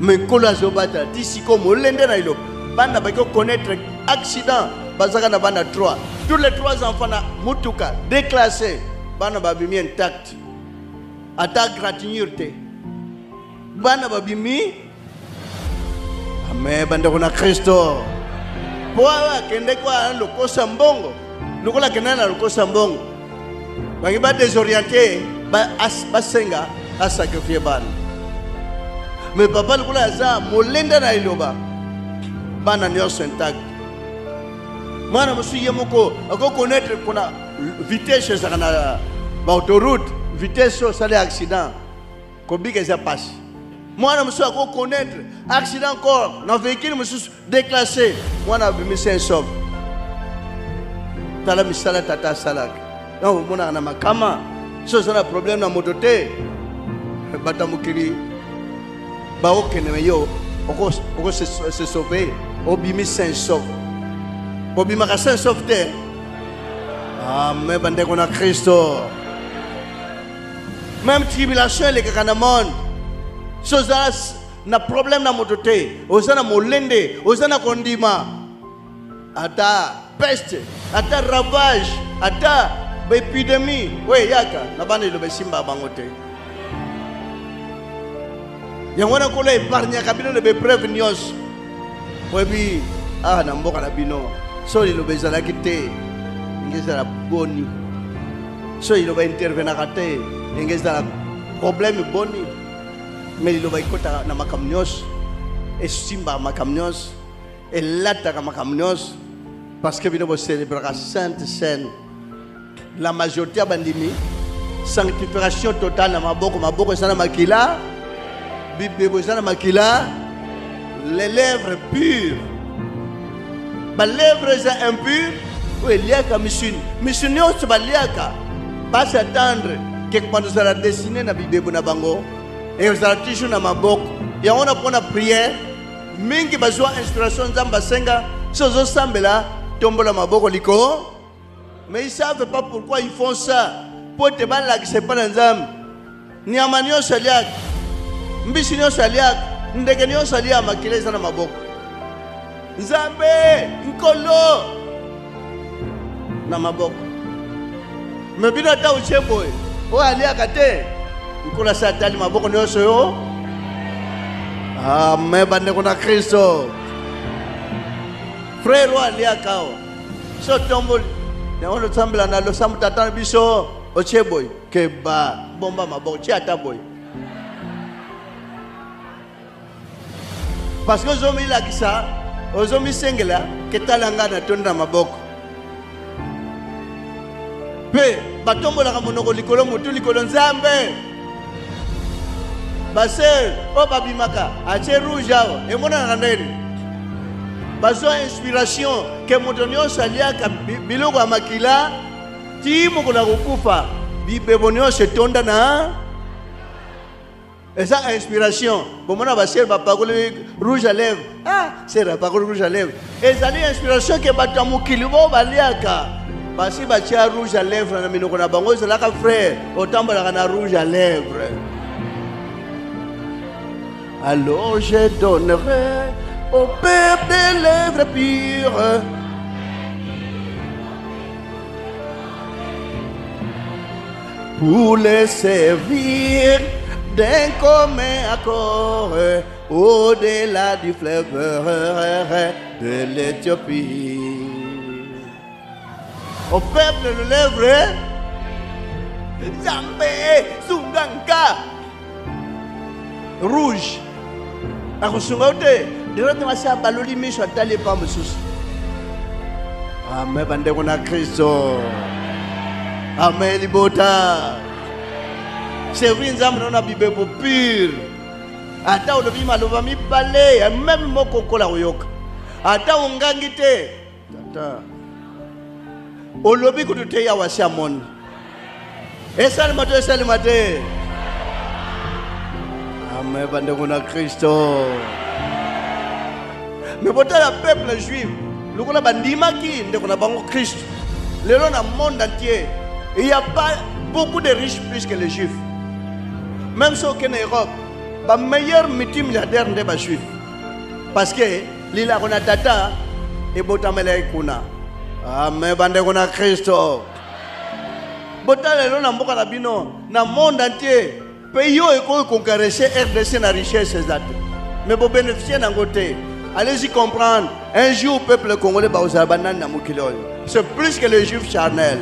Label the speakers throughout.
Speaker 1: Me Nkolo azobatela ti sikoyo molende na liloba. Bana baki koconnaître accident, bazaka na bana 3. Tous les 3 enfants na mutuka déclassé, bana babimi intact. Ata gratignure te. Bana babimi Amen, bandeko na Kristo. Po awa akendeki wana lokosa mbongo, lokola akendaki na lokosa mbongo, bangi ba désorienté, basenga ba asacrifie bana. Mais papa lokola aza molenda na liloba, bana nyonso intact. Mwana mosusu ye moko ako connaître mpona vitesse ezalaka na ba autoroute, vitesse osali accident Kobika eza pasi. Mwana mosusu ako connaître accident encore na véhicule mosusu déclassé, mwana abimi sain sauf. Tala misala tata asalaka. Donc omonaka na makama, so oza na problème na moto te, bato ya mokili baokende me yo oko se sauver, obimi sain sauf. Bobimaka sain sauf te. Amen, bandeko na Kristo. Même tribulation elekaka na monde. So oza na problème na moto te, oza na molende, oza na kondima. Ata peste, ata ravage, ata baepidemie oyo eyaka na bana eloba esimba bango te. Yango wana Nkolo epargnaka bino na baepreuve nyonso. Oyebi awa na mboka na bino, so liloba ezalaki te, ndenge ezala boni. So liloba intervenaka te, ndenge ezala problème boni. Mais liloba ekotaka na makambo nyonso, esimbaka makambo nyonso, elataka makambo nyonso, parce que bino bocelebraka sainte cène. La majorité ya bandimi sanctification totale na maboko, maboko eza na makila, bibebo eza na makila, les lèvres pures, ba lèvres eza impure oyo eliaka misuni, misuni nyonso baliaka basi attendre quelque part ozala dessine na bibebo na bango et ozala toujours na maboko yango na mpona prière mingi bazwa inspiration Nzambe asenga so ozosambela tombola maboko likolo. Mais ils savent pas pourquoi ils font ça. Po te balakisa epai na Nzambe. Nyama nyonso aliaka, mbisi nyonso aliaka, ndeke nyonso aliaka, makila eza na maboko. Nzambe Nkolo na maboko. Me bino ata otie boye, oyo aliaka te, Nkolo asi atali maboko nyonso yo. Amen, bandeko na Kristo. Frère oyo aliaka awa so otomboli yango losambela na losambo tata na biso otie boye keba bomba maboko tie ata boye parce que ozomilakisa ozomisengela ketala ngai natondi na maboko mpe batombolaka monoko likolo motu likolo nzambe basere oyo babimaka atie rouge awa emonanaka ndenge bazwa inspiration ke moto nyonso aliaka biloko ya makila ti mokolo ya kokufa bibebo nyonso etonda na eza inspiration bomona basere bapakoli rouge à lèvre ah sere apakoli rouge à lèvre ezali inspiration ke bato ya mokili bo baliaka basi batia rouge à lèvre na minoko na bango ezalaka frère otambolaka na rouge à lèvre. Alors je donnerai au peuple des lèvres pures. Pour les servir d'un commun accord au-delà du fleuve de l'Éthiopie. Au peuple de lèvres, Nzambe sunganka rouge akosunga yo te directement asi abaloli miso atali epa mosusu. Amen bandeko na Kristo, amen libota. Servir Nzambe na na bibebo pure, ata olobi maloba mibale meme moko okola koyoka, ata ongangi te tata olobi kutu te yawa asi amoni esalema to esalema te. Amen bandeko na Kristo. Me botala peuple juif lokola bandimaki ndeko na bango Kristo, lelo na monde entier il y a pas beaucoup de riches plus que les juifs. Même soki okende Europe, Ba meilleur multimilliardaire nde ba juif. Parce que lilako na tata ebotamelaki kuna. Amen bandeko na Kristo. Botala lelo na mboka na bino na monde entier pays oyo ekoki kocaresse RDC na richesse eza te. Mais bo bénéficier nango te. Allez-y comprendre. Un jour peuple congolais bakozala banani na mokili oyo. C'est plus que les juifs charnels.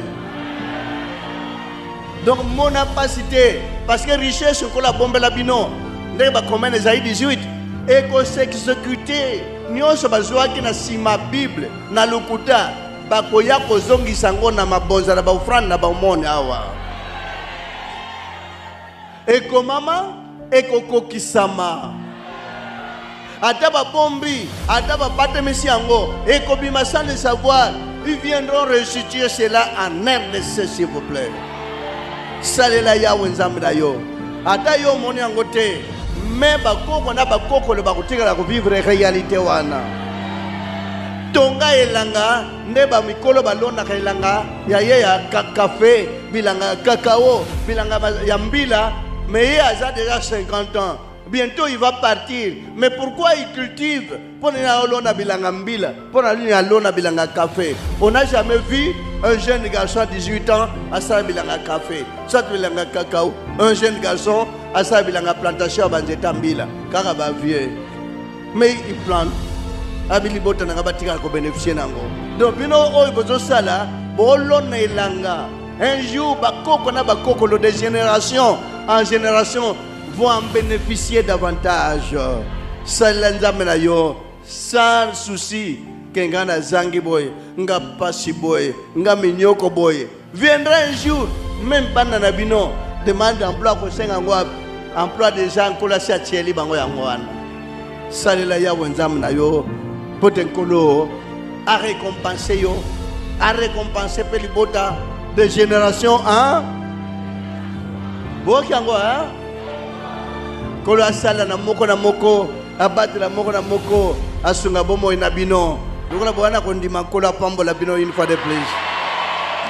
Speaker 1: Donc mona pasi te parce que richesse nkolo abombela bino ndenge bakomene ezali 18 ekosexecute nyonso bazwaki na nsima bible na lokuta bakoya kozongisa yango na mabonza na baofrande na baomone awa ekomama ekokokisama ata babombi ata babatemisi yango ekobima sans le savoir. Ils viendront restituer cela en RDC, s'il vous plaît. Salela Yawe Nzambe na yo, ata yo omoni yango te, me bakoko na bakokolo bakotikala kovivre réalité wana. Tonga elanga nde bamikolo balonaka elanga ya ye ya kafe, bilanga ya kakao, bilanga ya mbila, mais ye aza déjà 50 ans, bientôt il va partir. Mais pourquoi il cultive? Mpo nini alona bilanga mbila? Mpo na nini alona bilanga café? On n'a jamais vu un jeune garçon à 18 ans asala bilanga café, soit bilanga cacao, un jeune garçon asala bilanga plantation ya banzete mbila, kaka bavieux. Mais il plante abi libota na nga batikala kobénéficie nango. Donc bino oyo bozosala, bolona elanga, un jour bakoko na bakokolo de génération en génération vont en bénéficier davantage. Salela Nzambe na yo sans souci ke nga nazangi boye, nga pasi boye, nga minyoko boye. Viendra un jour, même bana na bino demande d'emploi kosenga yango emploi déjà nkolo asi atieli bango yango wana. Salela Yawe Nzambe na yo mpo te nkolo arécompense yo, arécompense mpe libota de génération en boyoki yango hein? Nkolo asala na moko na moko, abatela moko na moko, asunga bomoi na bino lokola boya na kondima. Nkolo apambola bino une fois de plus.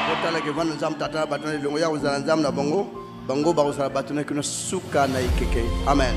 Speaker 1: Botalaka evanda Nzambe Tata na bato na elongo ya kozala Nzambe na bango, bango bakozala bato na kino suka na ekeke. Amen.